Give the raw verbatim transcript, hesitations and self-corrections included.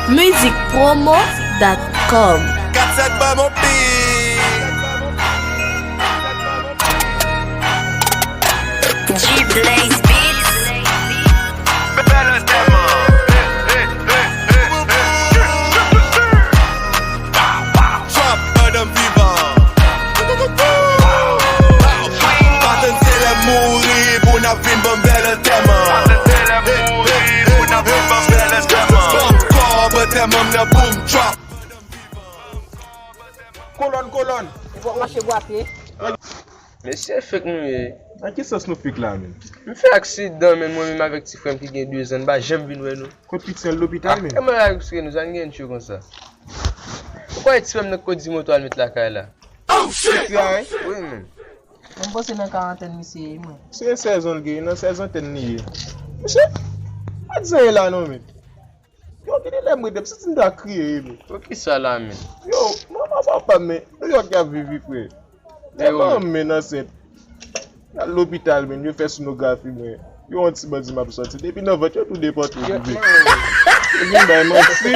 Music Promo dot com. Kat sèt ban mon pi. G Blaze Beats. Bèl antèman. Trap pandan m vivan. Pa tann se lè m mouri pou n ap vin ban m bèl antèman. Kòb antèman m nan boom trap. Kolòn, kolòn. Ou pap mache bwate. Mesye fake nou ye. Nan ki sans nou fake la menm? M fè aksidan men mwen menm avèk ti frè m ki gen de zan n pa janm vin wè nou. Kot piti an lopital menm? Kòman yo akside nou sa n gen tchou konsa? Ou kwè ti frè m nan kot di moto al met lakay la? Piti a wi. Wi men. Mwen panse nan karantèn misye ye mwen. Se yon sezon l gen, nan sezon tèn li ye. Mesye, pa di zanyen la non men. Yo, gen de lè m ret, m santi m ta kriye, men. Poukisa la men? Yo, manman papa m, men, New York y ap viv wi, frè. Yo, Manman m, men, ansent. Al lopital, men, yo fè sonografi, men. Yo, yon ti bandi m ap sòti. Depi nan vant, yo tou depote, yo vin bay manti.